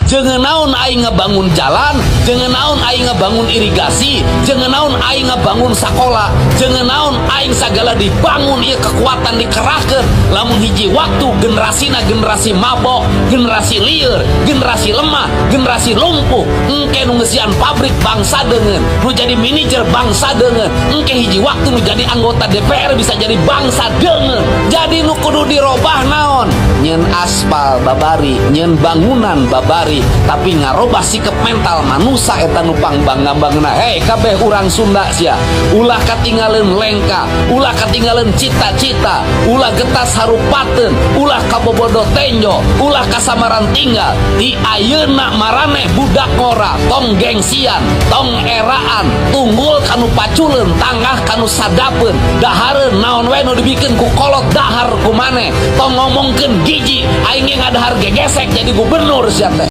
Jeung naon aing ngabangun jalan, jeung naon aing ngabangun irigasi, jeung naon aing ngabangun sakola, jeung naon aing sagala dibangun, ieu kekuatan dikerahkeun, lamun hiji waktu generasina generasi mabok, generasi lieur, generasi lemah, generasi lumpuh. Engke nu ngeusian pabrik bangsa deungeun, nu jadi manajer bangsa deungeun, engke hiji waktu nu jadi anggota DPR bisa jadi bangsa deungeun. Jadi nu kudu dirobah naon? Nyeun aspal babari, nyeun bangunan babari, tapi ngarobah sikap mental manusia eta nu pangbangga-banggana. Hei kabeh urang Sunda, sia ulah katinggalin lengka, ulah katinggalin cita-cita, ulah getas harupateun, ulah kabobodo tenjo, ulah kasamaran tinggal di ayeuna. Maraneh budak ngora, tong gengsian, tong eraan, tunggul kanu paculeun, tangah kanu sadapeun. Dahareun naon we nu dibikeun ku kolot, dahar ku maneh. Tong ngomongkeun giji, aing ge ngadahar gegesek jadi gubernur sia teh.